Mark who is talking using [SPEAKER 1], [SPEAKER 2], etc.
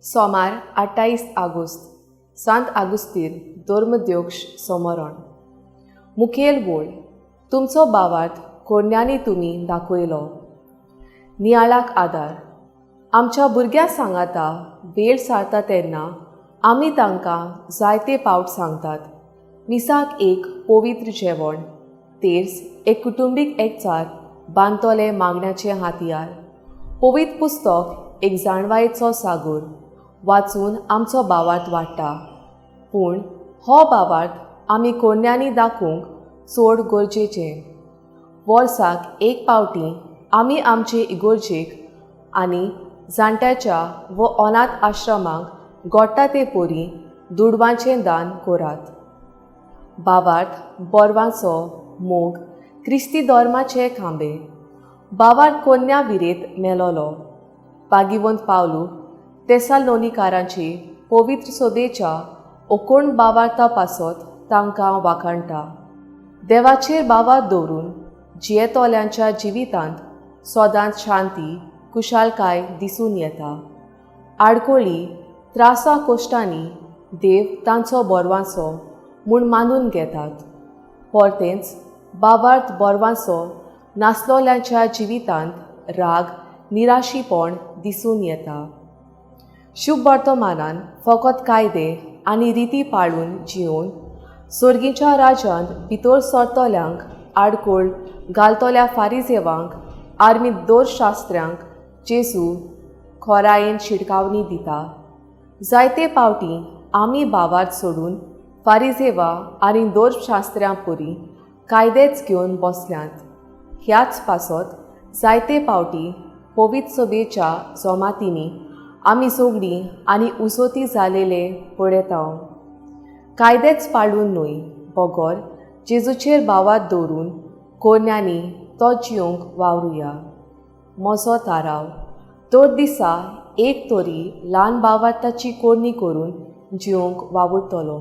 [SPEAKER 1] सोमार 28 आगोस्त, सांत आगुस्तीन धर्मध्यक्ष सोमरण. मुखेल वोळ, तुमचो भावार्थ कोरण्यांनी तुमी दाखयलो. नियाळाक आदार. आमच्या भुरग्यां सांगाता वेळ सारता तेन्ना आमी तांकां जायते पावट सांगतात, मिसाक एक पवित्र जेवण, तेर्स एक कुटुंबीक एकचार बांदतले मागण्याचे हातयार, पवित्र पुस्तक एक जाणवायेचो सागोर, वाचून आमचो भावार्थ वाडटा. पूण हो भावार्थ आमी कोरण्यांनी दाखोवंक चड गरजेचें. वर्साक एक पावटी आमी आमचे इगोर्जेक आनी जाणट्याच्या व अनाथ आश्रमाक गोडटा ते परी दुडवांचें दान करात. भावार्थ, बोरवांचो मोग क्रिस्ती धर्माचे खांबे. भावार्थ कोन्या विरेत मेलोलो. भागिवंत पावलू तेसालोनिकारांची पवित्र सोदेच्या ओकोण भावार्था पासत तांकां वाखाणटा. देवाचेर भावार्थ दवरून जियेतल्यांच्या जिवितांत सदांच शांती, खुशालकाय दिसून येता. आडकोळी, त्रासा कोश्टांनी देव तांचो बोरवांचो म्हूण मानून घेतात. परतेंच भावार्थ बोरवांचो नासलोल्यांच्या जिवितांत राग, निराशीपण दिसून येता. शुभ वर्तमानान फकत कायदे आनी रिती पाळून जियोवन सोर्गीच्या राज्यांत भितर सरतल्यांक आडकोळ घालतल्या फारिजेवांक आर्मी दोरशास्त्र्यांक जेजू खोरायेन शिडकावणी दिता. जायते पावटी आमी भावार्थ सोडून फारिजेवा आनी दोरशास्त्र्यां परी कायदेच घेवन बसल्यांत. ह्याच पासत जायते पावटी पवित्र सभेच्या जमातींनी आमी झगडीं आनी उसोती जालेले पळयता. कायदेच पाळून न्हय, बगर जेजूचेर भावार्थ दवरून कोरण्यांनी तो जियोंक वावरुया. म्हजो थाराव, दर दिसा एक तरी ल्हान भावार्थाची कोरणी करून जियोंक वावुरतलो.